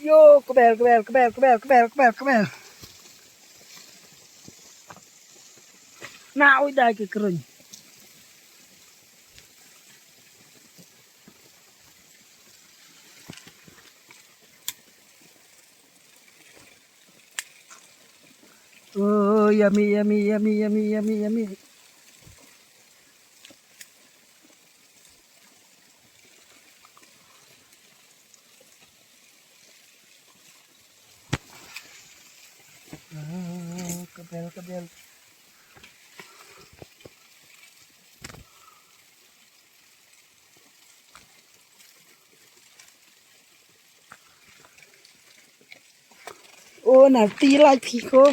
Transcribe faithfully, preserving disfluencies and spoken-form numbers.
Yo, kebel, kebel, kebel, kebel, kebel, kebel, kebel. Na, ui, dai ki kruiñ. Oh, yummy, yummy, yummy, yummy, yummy, yummy. Ah, kebel, kebel. Oh, na ti lai phi ko.